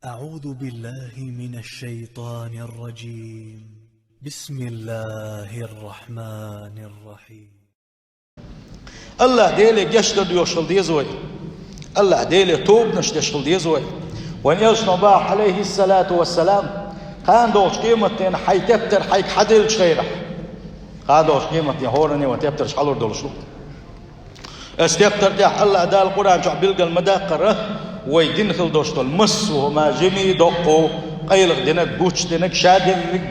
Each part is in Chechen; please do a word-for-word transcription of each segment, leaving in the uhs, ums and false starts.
أعوذ بالله من الشيطان الرجيم. بسم الله الرحمن الرحيم. АллахӀ Деле гешт дар доьхуш хила деза вай. АллахӀ Деле тобанаш деш хила деза вай. Вайн Элчано боху, Ӏалайхиссалату вассалам, кхана долчу къематдийнахь хьайн тептар хьайга хьаделлачу хенахь. Кхана долчу къематдийнахь хӀоранна вайн тептарш хьалур долуш ду. Оцу тептар тӀехь АллахӀ Дала Къуръан чохь билгал ма-даккхара, вай дина хила долуш долу массо а, ма жимий, доккхий, къайлаха динарг, гучу динарг, ша дерриг,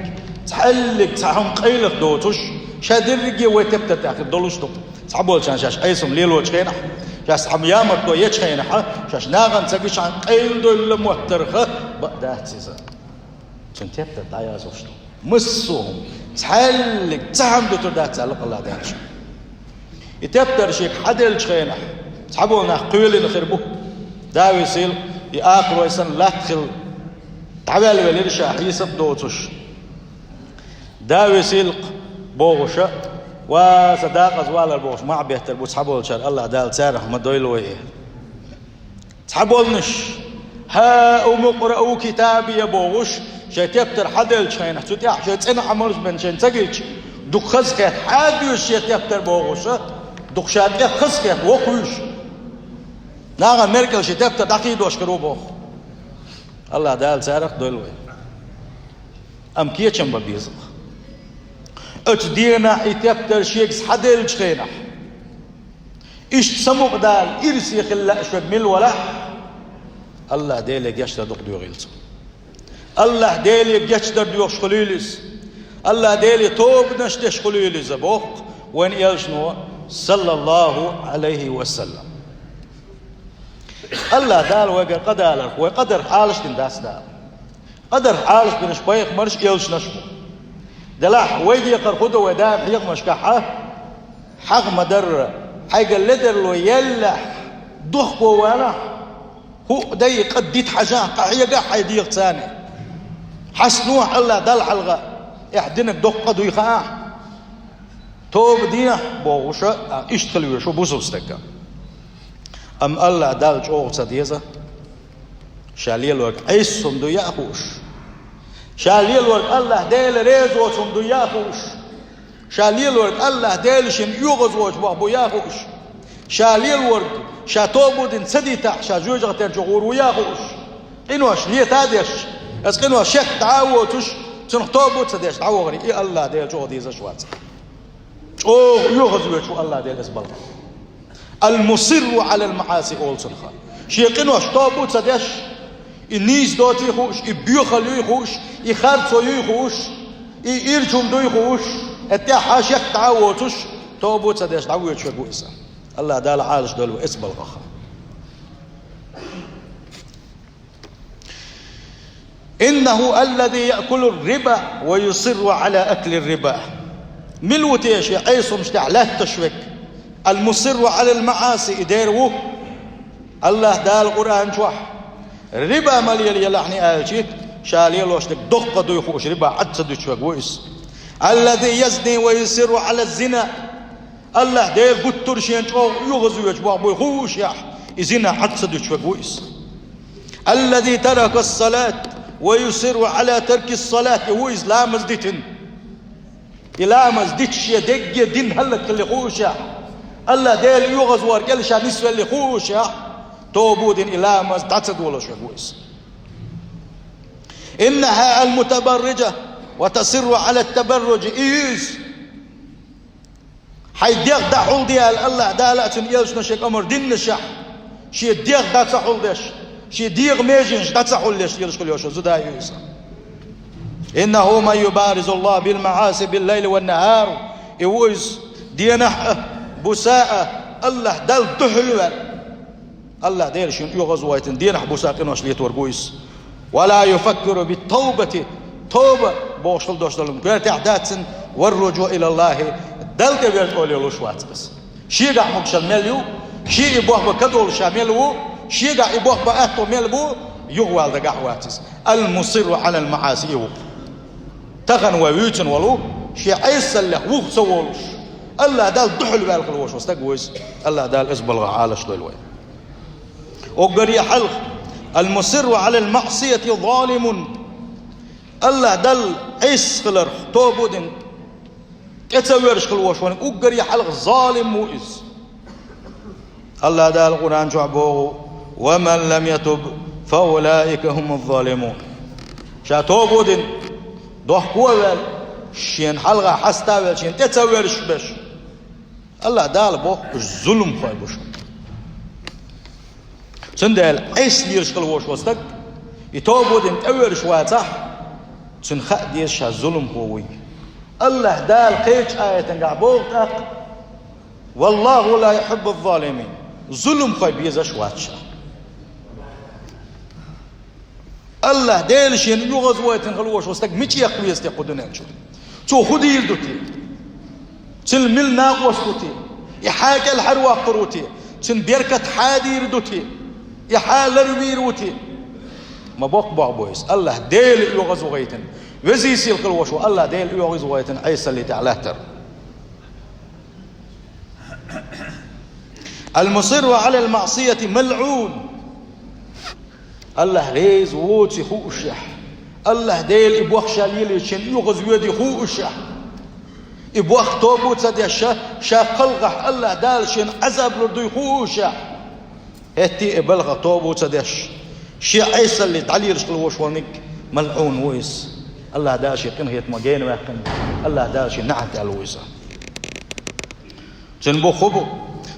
цхьаьллиг цхьа хӀума къайлаха доцуш, ша дерриге вай тептар тӀехь хир долуш ду. Цхьаболчарна шаьш айса хӀума лелочу хенахь, шаьш цхьа хӀума ямартло ечу хенахь, шаьш нахана ца гичхьана къайладевлла моттаргӀа бакъ дац иза. Цуьнан тептар дӀаязлуш ду. Массо а хӀума, цхьаьллиг, цхьа хӀума дуьтур дац аьлла АллахӀ Дала. И тептар шега хьаделлачу хенахь, цхьаболу нах кхоьлина хир бу. Дала весийла, и акхарой санна латта хилла, дӀаваьлла велира ша хьесап доцуш. Дала весийла бохуш, ва сан декъаза валар бохуш, мохь беттар бу цхьаболчара, АллахӀ Дала царах ма дойла вай. Цхьаболнаш, «ХӀаумукъраӀу китабия» бохуш, шайн тептар хьаделлачу хенахь, цу тӀехь шайн цӀена Ӏамалш бен шайна ца гича, дукха хазахетта, хьадоьшу шен тептар бохуш, дукха ша тӀех хазахетта, вокхуьйш. Нахана меркӀал шен тептар дӀакхийдош хир ву боху. АллахӀ Дала царах дойла вай. Амма кечам бан беза-кх. Оцу дийнахь и тептар шегахь хьаделлачу хенахь, иштта самукъадала ирсе хила лаьаш верг мила валахь, АллахӀ Деле гечдар дукха доьхийла цо. АллахӀ Деле гечдар доьхуш хуьлийла иза. АллахӀ Деле тобанаш деш хуьлийла иза, боху вайн Элчано, саллаллахӀу Ӏалайхи ва саллам. АллахӀ Дала вайгара къа даларх, вай къа дарх Ӏалашдина дац Дала. Къа дарх Ӏалашбинарш пайхамарш, элчанаш бу. Делахь вай декхар хӀун ду вай даим хьехамашкахь а? ХьагӀ ма-дарра, хьайгара ледарло еллехь, дохко валахь, хӀуъа дай къа дита хьажахь, къахьегахь хьайн дегӀаца. Хьастано АллахӀ Далла хьалха, эхь динарг доккха къа дуй хаахь. Тоба дехьа бохуш а, иштта хила везаш ву бусалба стаг. Амма АллахӀ Далла чӀогӀа ца деза, ша лелорг Ӏеса хӀума дуй а хууш, ша лелорг АллахӀ Дела реза воцу хӀума дуй а хууш, ша лелорг АллахӀ Дела шена оьгӀаз воцуш боху буй а хууш, ша лелорг ша тоба дина ца дитахь, ша жоьжахатен чу гӀур вуй а хууш, къинош лета а деш, аса къинош шек дӀа а воцуш, цунах тоба а ца деш дӀавахаре, и АллахӀ Дела чӀогӀа дезаш вац. ЧӀогӀа оьгӀаз воьдуш ву АллахӀ Дела аса балха. Ал-мусирру Ӏалал маӀаси олу цунах. Шен къинош тоба а ца деш, и нийса доций хууш, и боьхалла юй хууш, и харцо юй хууш, и ирча хӀума дуй хууш, и тӀаьхьа шек дӀа а воцуш, тоба а ца деш дӀавоьдуш верг ву иза. АллахӀ Дала Ӏалашдойла вай оцу балхах. «ИннахӀу аллази яъкулур-риба ва юсирру Ӏала аклир-риба». Мила ву те шен Ӏеса хӀумаш тӀехь лаьтташ верг? Ал-мусирру Ӏалал маӀаси, и дера ву. АллахӀ Дала Къуръан чохь: «Риба ма лела елахьний», аьлча, ша лелош дерг доккха дуй хууш, риба Ӏад ца дуьтуш верг ву иза. «Аллази язни ва юсирру Ӏалаз-зина». АллахӀ Дела гуттар а шена чӀогӀа оьгӀаз воьдуш боху буй хуушехь, и зина Ӏад ца дуьтуш верг ву иза. «Аллази таракас-салат ва юсирру Ӏала таркис-салат», и ву иза ламаз дитина. И ламаз диташ шен дегге дин хӀаллакьхилли хуушехь, АллахӀ Дела оьгӀаз вар кӀел ша нисвелли хуушехь, тоба а дина и ламаз дӀа ца долуш верг ву иза. «ИннахӀа ал-мутабаррижа ва тусирру Ӏалат-табарружи», и ю иза. Хьайн дегӀ дӀахьулде аьлла АллахӀ Дала а, цуьнан элчано шега омра диннашехь, шен дегӀ дӀа ца хьулдеш, шен дегӀан меженаш дӀа ца хьулдеш лелаш хила йолуш йолу зуда ю иза. «ИннахӀу ман юбаризу АллахӀа бил-маӀаси бил-лайли ван-нахӀар», и ву иза, денахь а, буса а АллахӀ Далла дуьхьал ваьлла. АллахӀ Дела шена оьгӀаз войтина денахь буса къинош летор ву иза. «Ва ла юфаккиру бит-тавбати», тоба бохуш хила долуш долу хӀума коьртехь дац цуьнан, «вар-руджуӀ илал-лахӀи», Далла тӀе верза олалуш вац иза. Шегахь могушалла мел ю, шен и бохбан ка долуш ша мел ву, шегахь и бохбан аьтто мел бу, юхавала дагахь вац иза. Ал-мусирру Ӏалал маӀаси и ву. Тахана вай вуьйцина волу, шен Ӏесаллех вуха ца волуш, АллахӀ Далла дуьхьал ваьлла хила волуш волу стаг ву иза. АллахӀ Дала оцу балхах Ӏалашдойла вай. Уггаре хьалха المصر على المعصية ظالم. АллахӀ Далла Ӏеса хиларх, тоба дина тӀе ца воьрзуш хила волуш верг уггаре хьалха залим ву иза. АллахӀ Дала Къуръан чохь боху: «ومن لم يتب فأولئك هم الظالمون». Ша тоба дина, дохко а ваьлла, шена хьалха хьаста а ваьлла, шена тӀе ца воьрзуш берш, АллахӀ Дала боху, уьш зуламхой бу шуна. Цундела Ӏеса лелаш хила волуш волу стаг, и тоба дина тӀевоьрзуш вацахь, цуьнан хаа деза ша зуламхо вуй. АллахӀ Дала кхечу аятангахь боху тӀаккха: «والله لا يحب الظالمين». Зуламхой безаш вац ша. АллахӀ Дела шена оьгӀазвахийтина хила волуш волу стаг мича эккха веза те кху дуьнен чу? Цо хӀун дийр ду те? Цуьнан мила накъост ву те? И хьа кӀел хьаравоккхур ву те? Цуьнан беркат хьа дийр ду те? И хьа ларвийр ву те? Ма боккха бохь бу иза. АллахӀ Дела оьгӀазвахийтина. Везий-сийлахь хила волуш волу АллахӀ Дела оьгӀазвахийтина Ӏесаллин тӀехь лаьттара. المصر على المعصية ملعون. АллахӀ реза воций хуушехь, АллахӀ Дела и бохь ша лелийча шена оьгӀазвоьдий хуушехь, и бохь тоба ца деш ша, ша кхалхахь АллахӀ Дала шена Ӏазап лур дуй хуушехь, хӀетте а и балхах тоба ца деш, шен Ӏесаллин дӀалелаш хила волуш волниг малъун ву иза. АллахӀ Дала шен къинхетамах гена ваьккхина, АллахӀ Дала шен неӀалт аьлла ву иза. Цуьнан боху хӀун бу: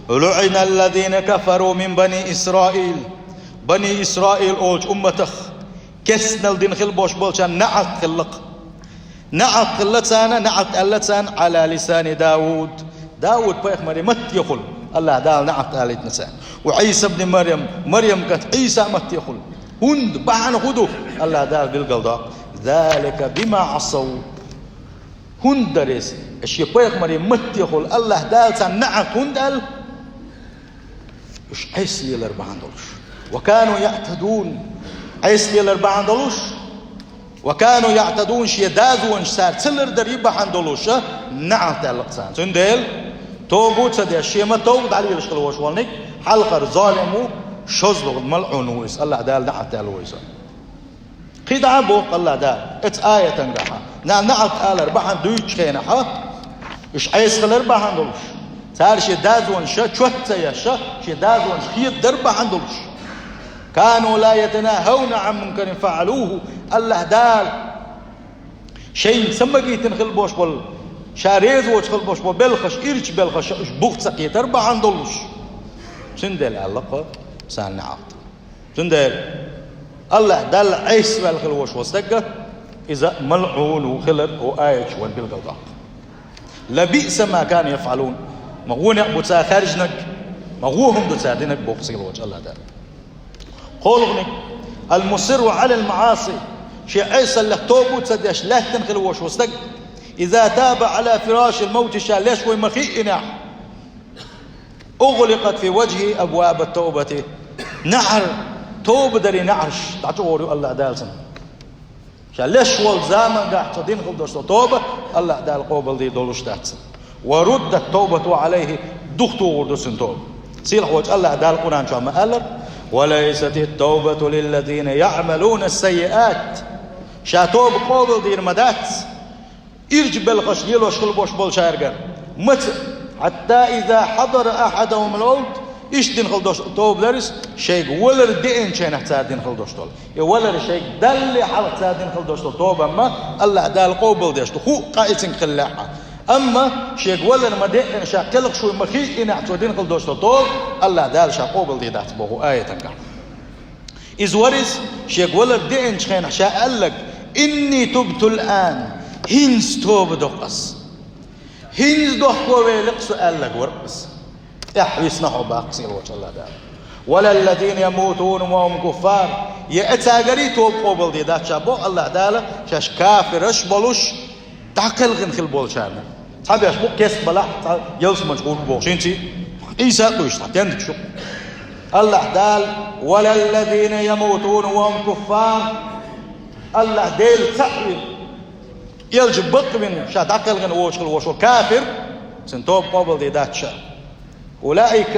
«لعن الذين كفروا من بني إسرائيل». Бани Исраил олучу умматах керстанал дина хила болуш болчарна неӀалт хилла-кх. НеӀалт хилла царна, неӀалт аьлла царна, «على لسان داود». Дауд-пайхамаран маттехула АллахӀ Дала неӀалт алийтина царна. «وعيسى ابن مريم», Марьям кӀант Ӏийсан маттехула. ХӀунда, бахьана хӀун ду? АллахӀ Дала билгалдоккху: «ذلك بما عصوا». ХӀунда дара иза? Шен пайхамаран маттехула АллахӀ Дала царна неӀалт хӀунда аьлла? Уьш Ӏеса лелар бахьана долуш. «وكانوا يعتدون». Ӏеса лелар бахьана долуш. «وكانوا يعتدون», шен дозанаш цара ца лардаран бахьана долуш, неӀалт аьлла-кх царна. Цундела тоба ца деш, шен ма тоба дӀалелаш хила волуш волниг, хьалхара золим ву, шозлагӀа малъун ву иза, АллахӀ Дала неӀалт аьлла ву иза. КхидӀа а боху АллахӀ Дала оцу аятангахь, нах неӀалт алар бахьана дуьйцучу хенахь, уьш Ӏеса хилар бахьана долуш, цара шен дозанаш чот ца еш, шен дозанаш хедадар бахьана долуш. «كانوا لا يتناهون عن منكر فعلوه». АллахӀ Дала шайна ца магийтина хила болуш болу, ша реза воцуш хила болуш болу белхаш, ирча белхаш уьш бух ца кхетар бахьана долуш. Цундела аьлла-кх царна неӀалт. Цундела АллахӀ Далла Ӏеса ваьлла хила волуш волу стаг, иза малъун ву хилар оцу аяташ вайна билгалдоккху. «لبئس ما كانوا يفعلون». Ма вон некъ бу цара хаьржинарг, ма вон хӀума ду цара динарг боху сийлахьчу АллахӀ Дала. КхоалгӀаниг: «المصر على المعاصي». Шен Ӏесаллех тоба ца деш лаьттина хила волуш волу стаг, «إذا تاب على فراش الموت», ша леш вуй ма хиъинехь, «أغلقت في وجهه أبواب التوبة». НеӀар, тоба даран неӀарш дӀачӀогӀур ю АллахӀ Дала цунна. Ша леш волу замангахь цо дина хила долуш долу тоба АллахӀ Дала къобалдийр долуш дац. «وردت توبته عليه», духтухур ду цуьнан тоба. Сийлахьчу АллахӀ Дала Къуръан чохь ма-аллара: «وليست التوبة للذين يعملون السيئات». Ша тоба къобалдийр ма дац ирча белхаш лелош хила болуш болчаьргара. Маца: «حتى إذا حضر أحدهم الموت», иштта дина хила долуш тоба дара иза, шайга валар деанчу хенахь цара дина хила долуш долу. И валар шайга далле хьалха цара дина хила долуш долу тоба-м АллахӀ Дала къобалдеш ду, хӀуъа къа и цуьнга хиллехь а. Амма шега валар ма деъина, ша кхелхаш вуй ма хиъинехь цо дина хила долуш долу тоба АллахӀ Дала ша къобалдийр дац боху аятангахь. Иза вара иза, шега валар деанчу хенахь ша аьлларг: «إني تبت الآن», хӀинца тоба до-кх ас. ХӀинца дохко велира-кх со аьлларг вара иза. ТӀаьхьа висна хьо баккха сийлахьчу АллахӀ Дала. «ولا الذين يموتون وهم كفار». Я и цаьргара тоба къобалдийр дац ша боху АллахӀ Дала, шаьш кафираш болуш, дӀакхелхина хила болчарна. Цхьаберш бу кест балахь, цхьа ялсаманчу гӀур бу бохуш, хӀинца Ӏийса а къуьйсу, цхьа тендакаш ю. АллахӀ Дала: «ولا الذين يموتون وهم كفار». АллахӀ Дела цхьаъ вина, элча бакъвина, ша дӀакхелхина воцуш хила волуш волу кафир, цуьнан тоба къобалдийр дац ша. «أولئك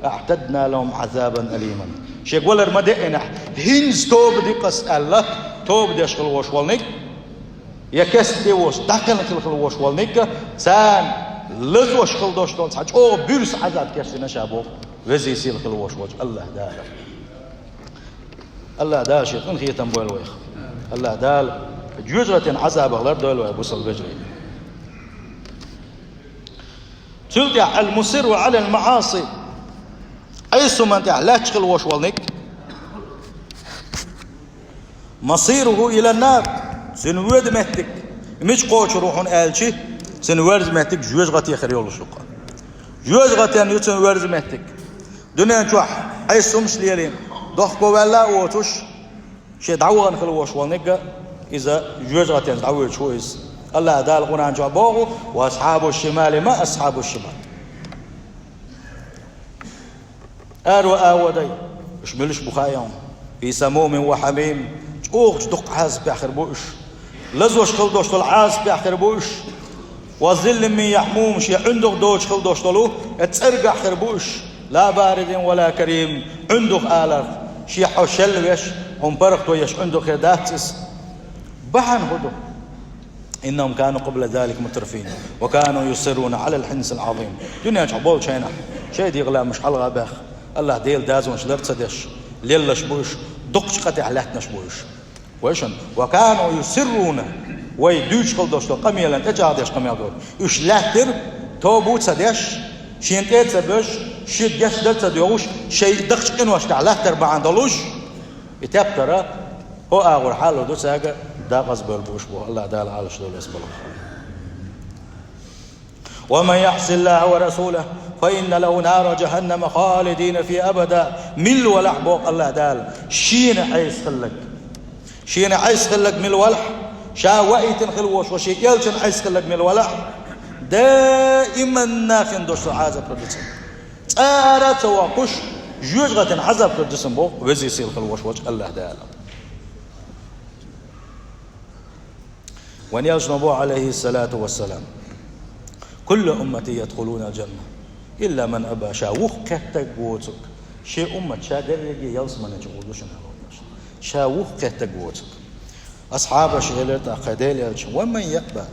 أعتدنا لهم عذابا أليما». Шега валар ма деъинехь, хӀинца тоба ди-кх ас аьлла, тоба деш хила волуш волниг, я кестте воцуш, дӀакхелхина хила волуш волниг, царна лазош хила долуш долу цхьа чӀогӀа буьрса Ӏазаб кечдина ша боху везий сийлахь хила волуш волчу АллахӀ Дала. АллахӀ Дала шен къинхетам бойла вайх. АллахӀ Дала жоьжахатин Ӏазабах лардойла вай, бусалба вежарий. Цул тӀаьхьа: «Ал-мусирру Ӏалал маӀаси», Ӏеса хӀуманна тӀехь лаьтташ хила волуш волниг, «масируху илан нар», цуьнан воьду меттиг мича кхочур ву хьуна аьлча, цуьнан воьрзу меттиг жоьжахате хир йолуш ю-кх. Жоьжахатенна ю цуьнан воьрзу меттиг. Дуьнен чохь Ӏеса хӀумаш лелийна, дохко ваьлла а воцуш, шен дӀавахана хила волуш волниг а, иза жоьжахатенца дӀавоьдуш ву иза. АллахӀ Дала Къуръан чохь боху: «Ва асхьабу шимали ма асхьабу шимал». Аро а водай, уьш муьлш бу хаий хьуна? «Фи самумин ва хьамим», чӀогӀачу дукха Ӏазапехь хир бу уьш. Лазош хила долуш долу Ӏазапехь хир бу уьш. «Ва зиллин мин яхьмум», шен Ӏуьндух доцуш хила долуш долу, э, цӀергахь хир бу уьш. «Ла баридин ва ла карим», Ӏуьндух аларх, шен хьо шелла веш, хьуна паргӀато еш Ӏуьндух хир дац иза. Бахьана хӀун ду? «Иннахум кану къабла залика мутрафин, ва кану юсирруна Ӏалал хьинсил Ӏазим». Дуьнен чохь болчу хенахь, шайн дегӀан лаамаш хьалха баьхна, АллахӀ Делан дозанаш лар ца деш, леллаш бу уьш, дукхачу къа тӀехь лаьттинарш бу уьш. Вай шуна, «ва кану юсирруна», вай дуьйцуш хила долуш долу къамелан тӀечӀагӀдеш къамел ду. Уьш лаьттира, тоба ца деш, шена тӀе а ца боьжуш, шега гечдар а ца доьгӀуш, шайн дахча къинош тӀехь латтар бахьана долуш, и тептар, хӀо агӀор хьалур ду цаьрга, дакъазбевр бу уьш боху, АллахӀ Дала Ӏалаш довла ас балха. «Ва ман яхьсиллахьа ва расулахьу, фа инна лахьу нара жахьаннама халидина фиха абада». Милла валахь, боху АллахӀ Дала, шена Ӏеса хилларг. Шена Ӏеса хилларг милла валахь, ша ваийтина хила волуш волу шен элчанна Ӏеса хилларг милла валахь, даиман нахана долуш долу Ӏазап хир ду цунна. Цкъа а ара а ца воккхуш, жоьжахатин Ӏазап хир ду цунна, боху везий сийлахь хила волуш волчу АллахӀ Дала. Вайн элчано боху, Ӏалайхиссалату вассалам: «Куллу уммати ядхулунал жанна, илла ман аба». Ша вухкхеттарг воцург, шен уммат ша дерриге ялсамане чу гӀур ду шуна аьлла вайн элчано. Ша вухкхеттарг воцург. Асхьабаша элира тӀаккха, Делан элча: «Ва ман яба?»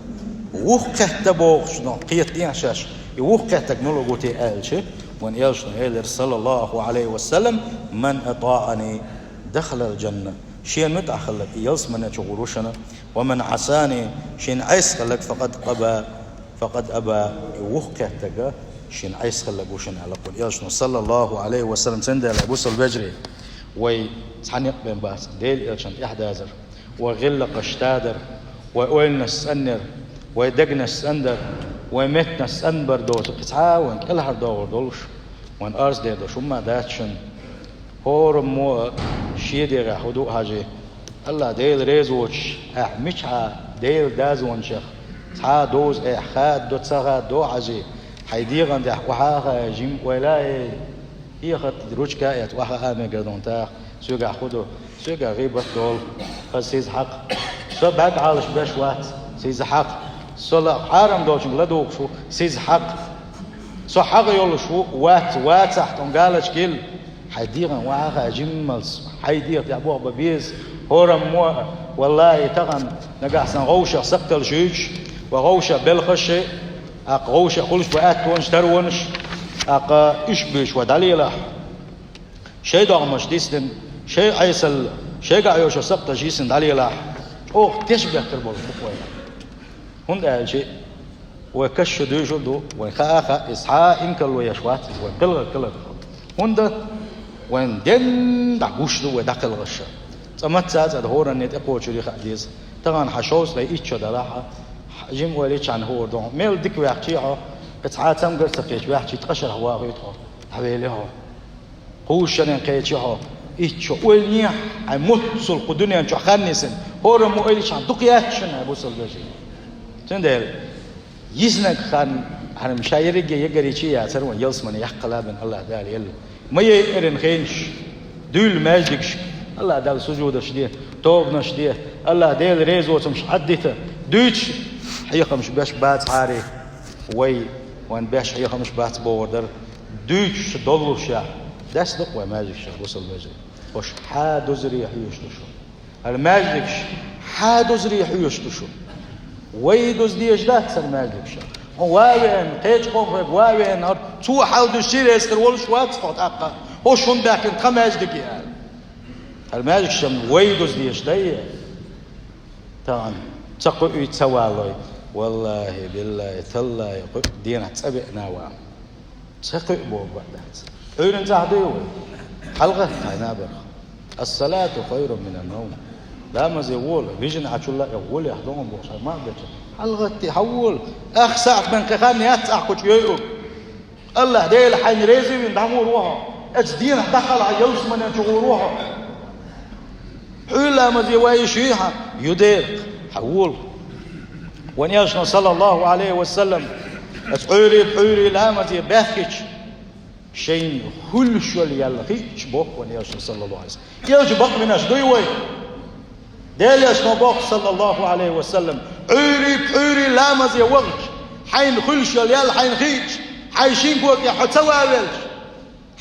Вухкхетта бохучунах кхетадехьа шаьш, и вухкхеттарг мила ву те аьлча, вайн элчано элира, саллаллаху Ӏалайхи ва саллам: «Ман атаӀани дахалал жанна». Шена муьтӀахь хилларг и ялсамане чу гӀур ву шуна. «Ва ман Ӏасани», шена Ӏеса хилларг, «факъад аба», «факъад аба», и вухкхеттарг шена Ӏеса хилларг ву шуна аьлла вайн элчано, саллаллаху Ӏалайхи ва саллам. Цундела, бусалба вежарий, вай цхьа некъ бен бац Делан элчанна тӀаьхьадазар, вай гӀиллакхаш тадар, вай ойланаш цӀанъяр, вай дегнаш цӀандар, вай меттанаш цӀанбар доцу кхин цхьа а вайн кӀелхьардохур долуш, вайн арз дер долуш хӀумма дац шуна. ХӀораммо а шен дегӀехь хӀун ду а хьажий, АллахӀ Дела реза воцуш, ахь мичахьа Делан дозанех цхьа а доза ахь хададо, ца хададо а хьажий, хьайн дегӀан тӀехь охьа а хаий, жимма ойла а йой, хьехат ручка а эцна, охьа а мегар ду хьуна тӀаккха, соьгахь хӀун ду? Соьгахь гӀийбат долу, хаза сийсаз хьакха. Со бӀаьрг Ӏалаш беш вац, сийсаз хьакха. Со ла-, хьарам долчуьнга ладугӀуш ву, сийсаз хьакха. Со хьагӀ йолуш ву, вац, вацахь, тхуна галочка йилла. Хьайн дегӀан охьа а хаий, жиммалц хьайн дегӀан тӀехь бохам бан беза. ХӀораммо а, валлахӀи, тахана нагахь санна гӀовшах сакхталш юьйцуш, вай гӀовшах белхаш а, тӀаккха гӀовшах хуьлуш бу аьттонаш, таронаш, тӀаккха уьш буьйцуш вай дӀалелахь. Шайн догӀмаш дисдина, шайн Ӏесалла, шайгахь йолу сакхташ йисина дӀалелахь, чӀогӀа тешнабехкар болуш бу вайна. ХӀунда аьлча вай каш шу дуьйжур ду, вайн хаа а хаьа, иза цхьа а инкарло еш вац, иза вайн кхелхар-кхелхар ду. ХӀунда вайн денна дӀагуш ду вай дӀакхелхаш. Цкъа мацца а цӀа хӀоранна тӀекхочуре хаа деза. Тахана хьан шовзткъе итт шо далахь а, жима ойла йича хьуна хуур ду хьуна. Мел дика ваьхчи хьо, кхин цхьа цамгар а ца кхеча, ваьхчи ткъа шарахь вахийта хьо, дӀавели хьо. Кхузза шарахь кхечи хьо, итт шо, ойла ехьа, хьайн моццул кху дуьнен чохь хан йисина, хӀораммо ойла йича хьуна дукха яц шуна, хьайн бусалба вежарий. Цундела йисинарг хан, хьарам ша ерриге ягарийча а яцара вайн ялсамане яккхал а бен АллахӀ Дала елла. Ма яй эрна хенаш, дуьйла маьждигашка, АллахӀ Далла сужудаш де, тобанаш де, АллахӀ Делан реза воцурш Ӏаддита, дуьйцуш хьехамаш беш бацахьара, вай, вайн беш хьехамаш бац бохур дара. Дуьйцуш доллушехь, Дас дукха вай маьждигаш, бусалба вежарий. Уж хьадузаре хьоьжуш ду шуна. ХӀара маьждигаш хьадузаре хьоьжуш ду шуна. Вай дуза дезаш дац хӀара маьждигаш. Хьо ван а веана, кхечу къомах ван а веана, хӀара цо хьалдуьйсу ши реза хир волуш вац хьо тӀаккха. ХӀо шуна баьхкина тхан маьждиг яра. ХӀара маьждигаш вай дуза дезаш дай. Тахана ца кхуьуьйту, ца валой. Валлахи, биллахи, таллахи, кхуьу дийнахь цӀа беана ван. Ца кхуьу боху бакъ дац. Ӏуьйранна цӀахь дуй вай? ХьалагӀатта хьайн набарх. Ас-салату хайрун минан-навм. Ламазе вола, вижина Ӏачул лаьа, гӀолехь догӀун бохуш хьайн ма а беча. ХьалагӀатта, хьан вола? Ах сахьт бен кхин хан яц ахь кхучу йойург. АллахӀ Дела хьайна реза вина дӀагӀур ву хьо. Оцу дийнахь дӀакхалхьа ялсаманен чу гӀур ву хьо. Хьуьйла ламазе вай йиш юй хьан? Ю дера, хьан вола. Вайн Элчано, саллаллаху Ӏалайхи ва саллам, аса Ӏуьйрий-пхьуьйрий ламазе баьхкича, шайна хуьлуш йолу ял хиъча боху вайн Элчано, саллаллаху Ӏалайхи ва саллам. Элчан бакъ винарш дуй вай? Делан Элчано боху, саллаллаху Ӏалайхи ва саллам, Ӏуьйрий-пхьуьйрий ламазе вахча, хьайна хуьлуш йолу ял хьайна хиъча, хьайн шин кога тӀехь хьо ца ван велча,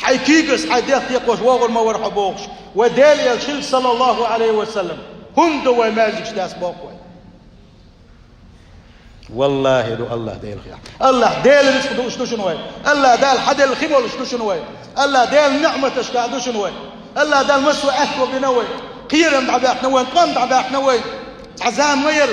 хьайн куьйгаш хьайн дегӀ текхош вогӀур ма вара хьо бохуш, вайн Делан Элча хилча, саллаллаху Ӏалайхи ва саллам, хӀунда ду вай маьждигаш даьсса боху вай? Валлахи, ду АллахӀ Делан хьехь. АллахӀ Делан рицкъ дууш ду шуна вай. АллахӀ Дала хьан делла хи болуш ду шуна вай. АллахӀ Делан ниӀматашкахь ду шуна вай. АллахӀ Дала массо а аьтто бина вай. Кхерам дӀабаьхкина вай, тӀом дӀабаьхкина вай. Цхьа зама ма яра,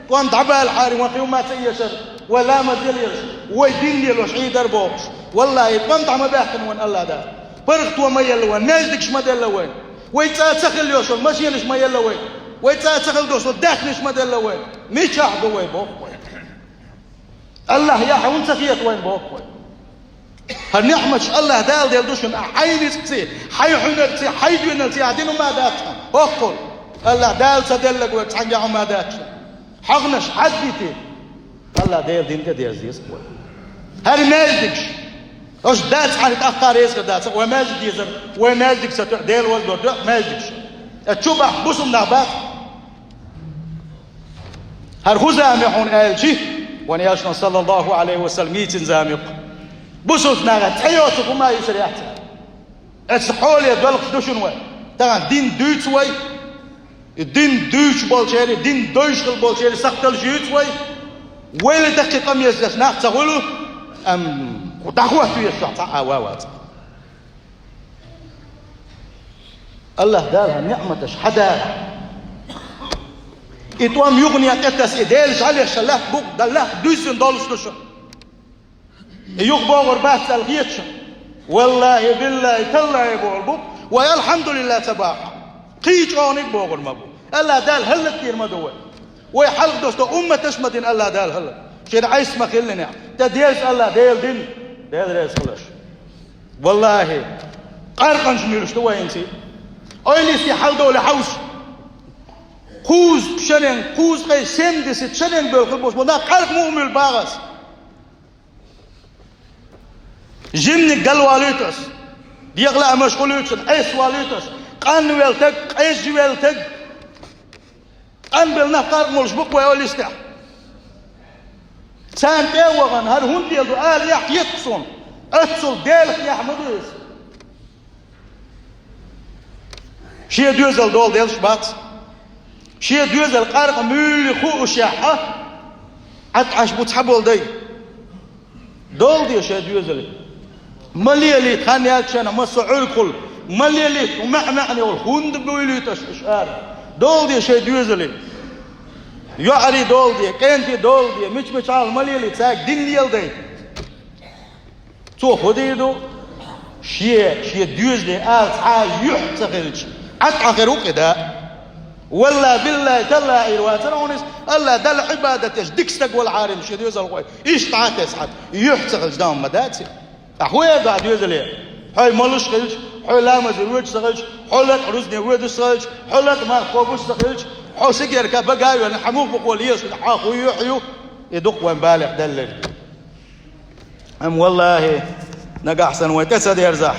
тӀом дӀабалахьара, вайн кхин ма ца эшара, вай ламаз яларш, вай дин лелош Ӏийдар бохуш. Валлахи, тӀом дӀа ма баьхкина вайн АллахӀ Дала. ПаргӀато ма елла вайн, маьждигаш ма делла вайн. Вай цӀа ца хилла йолуш йолу машенаш ма елла вайн. Вай цӀа ца хилла долуш йолу даьхнаш ма делла вайн. Мичахь ду вай боху вай? АллахӀ яхь хӀунда ца хета вайн боху вай? ХӀара ниӀматаш АллахӀ Дала делла ду шуна, ахь хьайн рицкъаций, хьайн хьуьнарций, хьайн доьналций ахь дина хӀума дац хьан? ХӀоккхул. АллахӀ Дала ца делларг вайга цхьаьнгге хӀума дац шуна. ХьагӀнаш хьаддити. АллахӀ Делан дин тӀе деза деза вай. ХӀара маьждигаш. Аша дац хьан тӀаккха реза хир дац, вай маьждиг дезар, вай маьждиг ца тоьа, Дела вазло тоьа маьждигаш. Аса чу бахь бусалба нах бац. ХӀара хӀун зама ю хьуна аьлчи, вайн Элчано, саллаллаху Ӏалайхи ва саллам, йийцина зама ю-кх. Бусалба нахах цӀе йоцург хӀума йисар яц. Аса хьоле доьлхуш ду шуна вай. Тахана дин дуьйцу вай. И дин дуьйцуш болчерий, дин дойуш хилла болчерий сахталш юьйцу вай. Вайла даккхий къам езаш нах ца хуьлу, амма дӀахӀотта везаш цхьа а ван вац. АллахӀ Дала хӀара ниӀматаш хьан дара. И тӀом юхане тӀе таса, и Делан жӀалеш ша лаьтта букъ дан лаьтта дуьззина долуш ду шу. И юха богӀур бац аьлла хеташ. Валлахи, биллахи, таллахи бохур бу, вай алхьамдулиллахӀ ца бахахь, кхин чӀогӀаниг богӀур ма бу. АллахӀ Дала хӀаллакдийр ма ду вай. Вай хьалха долуш долу умматаш ма дина АллахӀ Дала хӀаллак. Шен Ӏеса ма хилла нехь. ТӀе деза АллахӀ Делан дин. Дела реза хуьлуш. Валлахи, къаркъанаш муьйлуш ду вайна ци. Ойла йисте хьалдолу хьовсуш. Кхузткъа шаренга, кхузткъе семьдесят шаренга бевлла хила болуш болу нах къаркъа муха муьйлу бахьа ас? Жиманиг галвалуьйту ас. ДегӀан лаамаш хуьлуьйту ас, Ӏеса валуьйту ас. Къанвелла таг, къежжавелла таг. Къанбелла нах къаркъа молуш бу-кх вай ойла йистехь. Царна тӀе а вахана, хӀара хӀунда леладо ала яхь етташ суна. Оццул Делах яхь ма ду иза. Шен доьзал дола делаш бац. Шен доьзал къаркъа муьйлуш хуушехь а, Ӏад Ӏаш бу цхьаболу дай. Дола де шайн доьзале. Ма лелийта, хан яьлча шайна массо а Ӏуьргахула. Ма лелийта, маьӀ-маьӀне волу хӀунда буьйлуьйту аша уьш ара? Дола де шайн доьзале. ЙоӀарий дола де, кӀентий дола де, мича-мича хьал ма лелийта, цаьрга дин леладайта. Цо хӀун дийр ду? Шен, шен доьзале ала цхьа а юьхь ца хилча, Ӏад Ӏа хир ву-кх и да. Валла, биллахӀи, таллахӀи, Ӏийр вацара хьуна иза, АллахӀ Далла Ӏибадат деш дика стаг вала хьарим шен доьзал гӀой. Иштта Ӏа тесна хьан, юьхь ца хилча, дан ма дац и. Ахьа хӀун эр ду ахь доьзале? Хьо молуш хилча, хьо ламазе воьдуш ца хилча, хьо лакъа рузне воьдуш ца хилча, хьо лакъа малх кхобуш ца хилча, хьо сигарка бага а вена, хьан муха бу хьо лезаш, хьан хӀун юьхь ю? И дукха вайн балех даьлларг. Амма валлахӀи, нагахь санна вай тӀе ца дерзахь,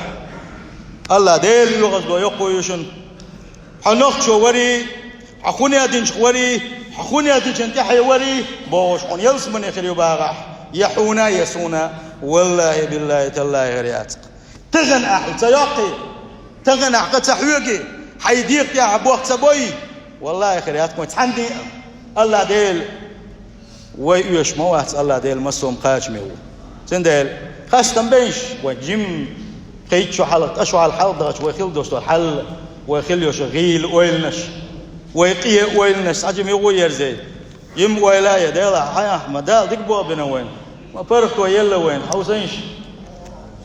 АллахӀ Делан оьгӀаздо йоккха ю шуна. Хьо нохчо варий, хьо хӀун а динчух варий, хьо хӀун а динчун тӀаьхье варий, бохуш хьуна ялсамане хир ю бахахь, я хьуна, я суна, валлахӀи, биллахӀи, таллахӀи, хир яц-кх. Тахан ахьа ца йоккхий, тахан ахьа ца хьоьгий, хьай дегӀ тӀехьа бох ца бой. Валлахьи, хир яц вайн цхьанне а. АллахӀ Дела вай оьшуш ма вац, АллахӀ Дела массо а кхачаме ву. Цундела хастам беш, вай жим кхечу хьалха, тӀа шу хьалха хьалдагӀача вай хила дош дола хьал, вай хила йош йола гӀийла ойланаш, вай къе ойланаш, цхьа жим юха а ерзай. Жим ойла а я, Дела, хьан ахьа ма Дала дика бохабина вайна, ма паргӀато елла вайна, хьовсанаш.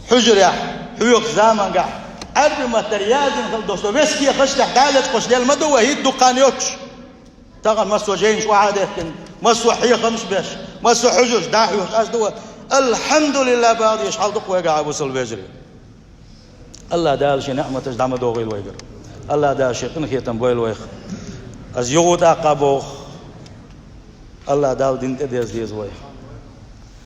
Хьужарехь, хьоьху замангахь, Ӏарбий маттара яздина хила дош дола вески хӀаштехь дӀалечкъош лела ма ду вай, хӀинца дукха хан йоцуш. Тахан массо а жайнаш охьадеттина, массо а хьехамаш беш, массо а хьужараш дӀахьош, ас ду вай. АлхьамдулиллахӀ бахьа деш хьал ду-кх вайгахь, бусалба вежарий. АллахӀ Дала шен ниӀматаш дӀа ма догӀийла вайгара. АллахӀ Дала шен къинхетам бойла вайх. Ас юха а тӀаккха боху, АллахӀ Дала дин тӀе деза деза вай.